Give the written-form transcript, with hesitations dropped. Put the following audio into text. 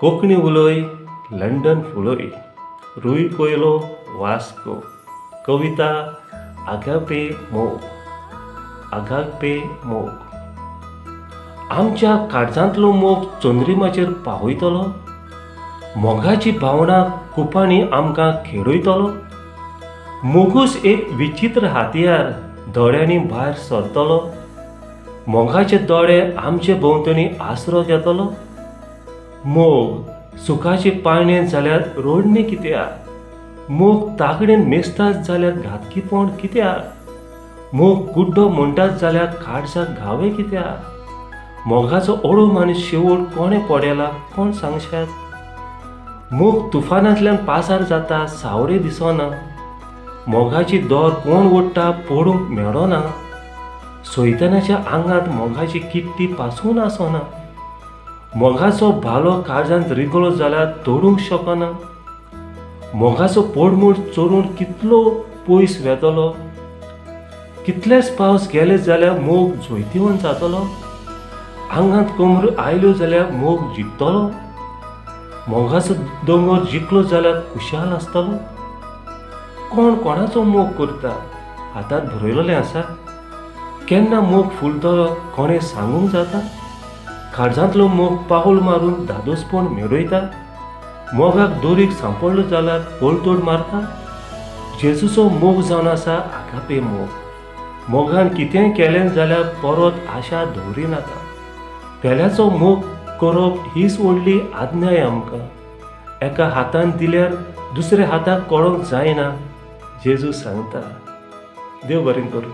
कोंकणी उलय, लंडन फुलय. रूय कोयलो, वास्को. कविता आगापे मोग. आगापे मोग. आमच्या काळजांतलो मोग चंद्रिमाचेर पावयतलो. मोगाची भावना कुपांनी आमकां खेळयतलो. मोगूच एक विचित्र हातयार दोळ्यांनी भायर सरतलो. मोगाचे दोळे आमचे भोंवतणी आसरो घेतलो. मोग सुखाची पाळणें जाल्यार रडणें कित्याक? मोग तागडेन मेजतात जाल्यार घातकीपण कित्याक? मोग गुड्डो म्हणटात जाल्यार काळजाक घावे कित्याक? मोगाचो अळूम आनी शेवट कोणें पळयला, कोण सांगशात? मोग तुफानांतल्यान पासार जाता, सावरे दिसना. मोगाची दोर कोण ओडटा, पडूंक मेळना. सैतानाच्या आंगांत मोगाची किट्टी पासून आसना. मोगाचो भालो काळजांत रिगलो जाल्यार तोडूंक शकना. मोगाचो पडमूळ चोरून कितलो पयस वेतलो? कितलेच पावस गेले जाल्यार मोग जैतिवंत जातलो. आंगांत कमर आयल्यो जाल्यार मोग जिखतलो. मोगाचो दोंगर जिखलो जाल्यार खुशाल आसतलो. कोण कोणाचो मोग करता, हातांत बरयलेलें आसा. केन्ना मोग फुलतलो, कोणें सांगूंक जाता? काळजांतलो मोग पावल मारून धादोसपण मेळयता. मोगाक दोरीक सांपडलो जाल्यार पलतोड मारता. जेजूचो मोग जावन आसा आगापे मोग. मोगान कितेंय केलें जाल्यार परत आशा दवरिनाका. पेल्याचो मोग करप हीच व्हडली आज्ञाय आमकां. एका हातान दिल्यार दुसऱ्या हाताक कळोंक जायना, जेजू सांगता. देव बरें करूं.